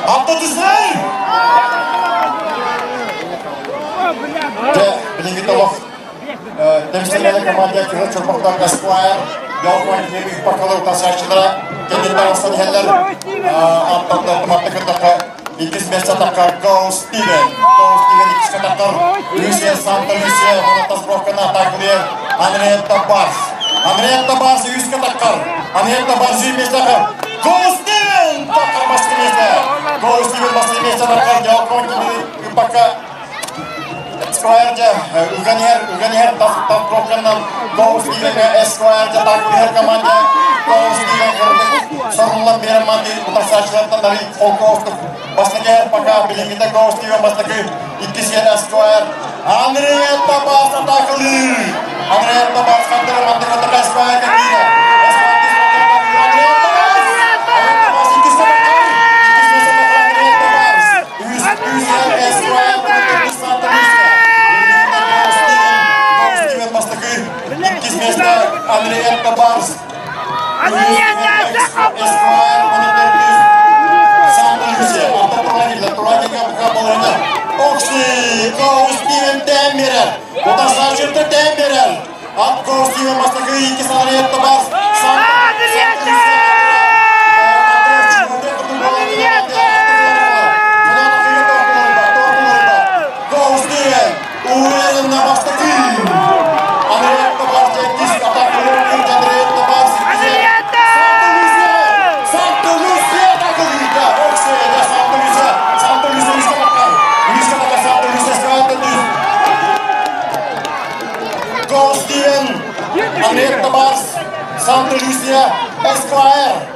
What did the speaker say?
Алта түсүн! Дьэ, билиҥҥи олох Тэбистэҥҥэ команда кыһыл чорбохтоох Эсквайр, Ялкуан Киһи Пакалы утарсааччылара кэнниттэн тахсан иһэллэр. Аттан маттык кытта иккис миэстэ таххар Go Steven. Go Steven иккискэ таххар Люсия Санта Люсия Монотасбровканы атаакылыыр Анриетта Барс. Анриетта Барс үскэ таххар. Анриетта Барс үс миэстэ Go Steven таххар бастакы миэстэ. Go Steven бастакы миэстэ таххар Ялкуан Киһи Пака Эсквайр ыган иһэр, ыган иһэр тас кнопканан Go Steven Эсквайр атаакалыыр команда Go Steven кырдык соруллан биэрэр манды утарсааччылартан дары холкоостук бастакы иһэр пока билиҥҥитэ Go Steven бастакы иккис иһэр Эсквайр Анриетта Барс атаакалыыр Анриетта Барс хантара манды кытта Эсквайр киирэ Анриетта Барс Анриетта Барс иккис иккис Анриетта Барс Иккис миэстэ Андреевка Барс. Go Steven! Анриетта Барс, Санта Люсия, Эсквайр.